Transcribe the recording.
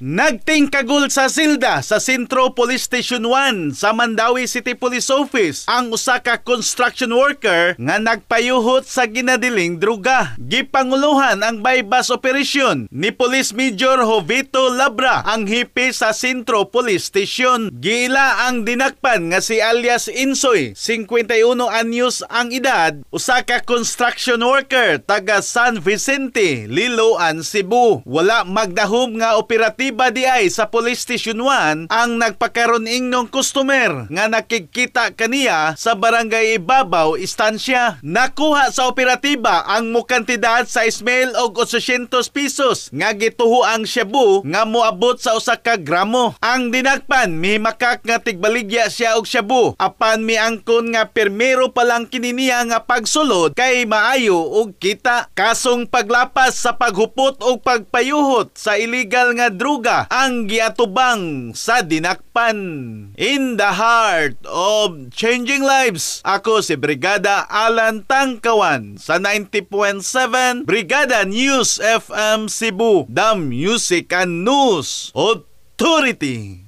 Nagtingkagol sa silda sa Sentro Police Station 1 sa Mandaue City Police Office ang usa ka construction worker nga nagpayuhot sa ginadiling druga. Gipanguluhan ang buy-bust operation ni Police Major Jovito Labra, ang hepe sa Sentro Police Station. Giila ang dinakpan nga si alias Insoy, 51 anyos ang edad, usa ka construction worker taga San Vicente, Liloan, Cebu. Wala magdahom nga operatiba diay sa Police Station 1 ang nagpakaron ingnong customer nga nakikita kaniya sa Barangay Ibabaw, Estancia. Nakuha sa operatiba ang mukantidad sa 6,000 og 800 pesos nga gituho ang shabu nga moabot sa 1 ka gramo. Ang dinakpan mihimakak nga tigbaligya siya og shabu, apan miangkon nga permero pa lang kini niya nga pagsulod kay maayo og kita. Kasong paglapas sa paghupot og pagpayuhot sa illegal nga druga ang giatubang sa dinakpan. In the heart of changing lives, ako si Brigada Alan Tangkawan sa 90.7 Brigada News FM Cebu, the Music and News Authority.